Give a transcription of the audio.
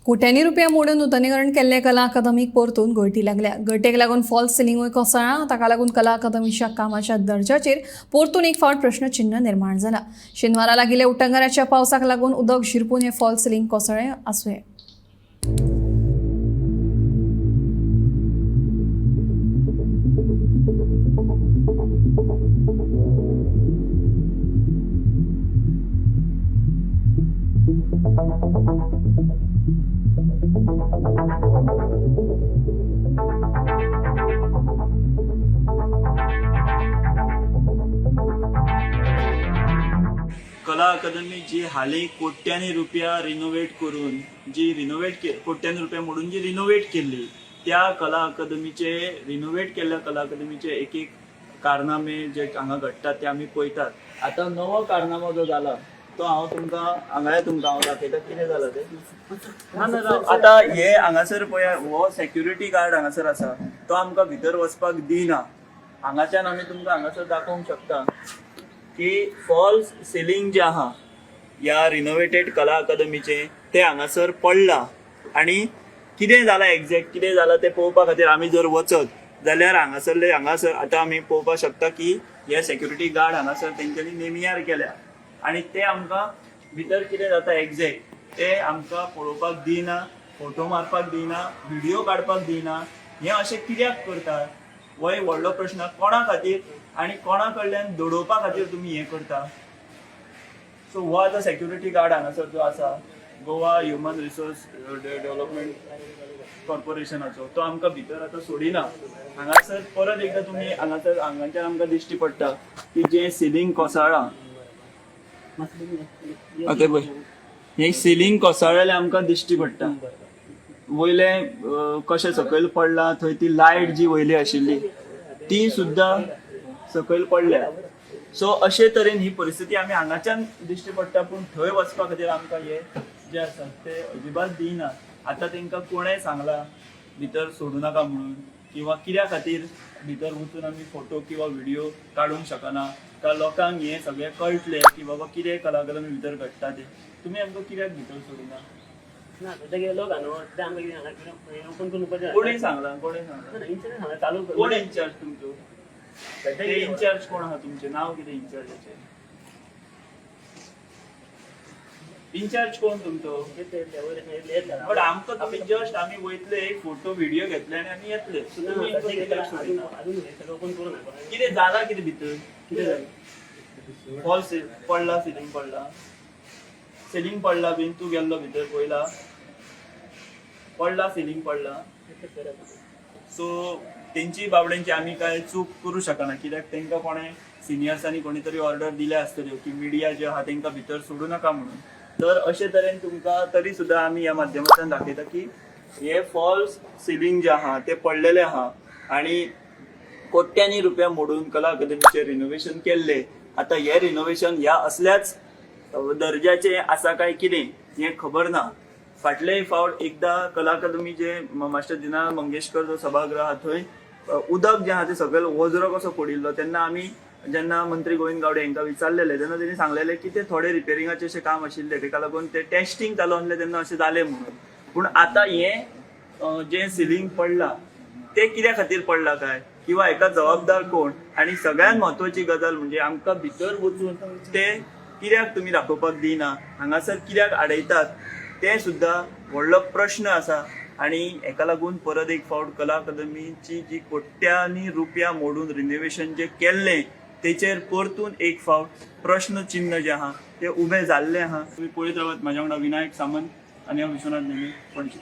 कोट्यांनी रुपया मोडून नुतनीकरण केल्ले कला अकादमीक परतून गळटी लागल्या. गळटेक लागून फॉल्स सिलिंगूय कोसळ्ळां. ताका लागून कला अकादमीच्या कामाच्या दर्जाचेर परतून एक फावट प्रश्नचिन्ह निर्माण जाला. शेनवारा लागिल्ल्या उटंगाराच्या पावसाक लागून उदक शिरपून हे फॉल्स सिलिंग कोसळ्ळें आसुये. कला अकादमी जी हाली कोट्यांनी रुपया रिनोवेट करून जी रिनोवेट कोट्यांनी रुपया मोडून जी रिनोवेट केल्ली त्या कला अकादमीचे रिनोवेट केल्ल्या कला अकादमीचे एक एक कारनामे जे हांगा घडटात ते आमी पळयतात. आतां नवो कारनामो जो जाला तो हांव तुमकां हांगाय तुमकां हांव दाखयता कितें जाला तें. ना ना राव. आतां हे हांगासर पळया, हो सेक्युरिटी गार्ड हांगासर आसा तो आमकां भितर वचपाक दिना. हांगाच्यान आमी तुमकां हांगासर दाखोवंक शकता की फॉल्स सिलींग जे आहा ह्या रिनोवेटेड कला अकादमीचें तें हांगासर पडलां आनी कितें जालां एग्जॅक्ट कितें जालां तें पळोवपा खातीर आमी जर वचत जाल्यार हांगासरले हांगासर आतां आमी पळोवपाक शकता की हे सेक्युरिटी गार्ड हांगासर तेंच्यांनी नेमियार केल्या आनी ते आमकां भितर कितें जाता एग्जॅक्ट ते आमकां पळोवपाक दिना, फोटो मारपाक दिना, व्हिडियो काडपाक दिना. हें अशें कित्याक करतात हो एक व्हडलो प्रश्न. कोणा खातीर आनी कोणा कडल्यान दडोवपा खातीर तुमी हें करता? सो हो आतां सेक्युरिटी गार्ड हांगासर जो आसा गोवा ह्युमन रिसोर्स डेव्हलपमेंट कॉर्पोरेशनाचो तो आमकां भितर आतां सोडिना. हांगासर परत एकदां तुमी हांगासर हांगाच्यान आमकां दिश्टी पडटा की जें सिलींग कोसळ्ळां. आतां पळय हें सिलींग कोसळ्ळेलें आमकां दिश्टी पडटा. वयलें कशें सकयल पडलां, थंय ती लायट जी वयली आशिल्ली ती सुद्दां सकयल पडल्या. सो अशे तरेन ही परिस्थिती आमी हांगाच्यान दिश्टी पडटा, पूण थंय वचपा खातीर आमकां हे जे आसा ते अजिबात दिना. आतां तांकां कोणें सांगलां भितर सोडूं नाका म्हणून, किंवा कित्या खातीर भितर वचून आमी फोटो किंवा व्हिडियो काडूंक शकना? का लोकांक हें सगळें कळटलें की बाबा कितें कला अकादमी भितर घडटा तें. तुमी आमकां कित्याक भितर सोडिना? ना, सद्या गेलो का न्हू ते आमकां कितें हांगा ओपन करून पळय. कोणी सांगलां? कोणी सांगलां? इन्चार्ज सांगला चालू कर. कोण इन्चार्ज तुमचो? सद्या ते इन्चार्ज कोण आहा तुमचें नांव कितें इन्चार्जाचें? इन्चार्ज कोण तुमचो? बट आमकां तुमी जस्ट आमी वयतले एक फोटो व्हिडियो घेतले आनी आमी येतले. सो तुमी आमकां कित्याक सोडिना? ओपन करू नाका. कितें जालां कितें भितर? कितें जालें? फॉल्स पडला, सिलींग पडला, सिलींग पडला बीन. तूं गेल्लो भितर पळयला? पडला सिलींग पडला. सो तेंची बाबड्यांची आमी काय चूक करूं शकना, कित्याक तांकां कोणें सिनियर्सांनी कोणी तरी ऑर्डर दिल्या आसतल्यो की मिडिया जे आहा तांकां भितर सोडूं नाका म्हणून. तर अशे तरेन तुमकां तरी सुद्दां आमी ह्या माध्यमांतल्यान दाखयता की हे फॉल्स सिलींग जे आहा ते पडलेले आहा आनी कोट्यांनी रुपया मोडून कला अकादमीचें रिनोवेशन केल्लें. आतां हें रिनोवेशन ह्या असल्याच दर्जाचें आसा काय कितें हें खबर ना. फाटले फावट एकदां कला अकादमी जे मास्टर दिना मंगेशकर जो सभागृह आहा थंय उदक जें आहा तें सकयल वजरो कसो पडिल्लो, तेन्ना आमी जेन्ना मंत्री गोविंद गावडे हांकां विचारलेलें तेन्ना तेणी सांगलेलें की ते थोडे रिपेरिंगाचें अशें काम आशिल्लें, तेका लागून ते टेस्टिंग चालू आसलें तेन्ना अशें जालें म्हणून. पूण आतां हें जें सिलींग पडलां तें कित्या खातीर पडलां काय, किंवा हेका जबाबदार कोण? आनी सगळ्यांत म्हत्वाची गजाल म्हणजे आमकां भितर वचून तें कित्याक तुमी दाखोवपाक दिना, हांगासर कित्याक आडयतात तें सुद्दां व्हडलो प्रश्न आसा. आनी हेका लागून परत एक फावट कला अकादमीची जी कोट्यांनी रुपया मोडून रिनोवेशन जें केल्लें तेचेर परतून एक फावट प्रश्न चिन्ह जें आहा तें उबें जाल्लें आहा. तुमी पळयत रावात. म्हाज्या वांगडा विनायक सामंत आनी हांव विश्वनाथ नेमी, पणजी.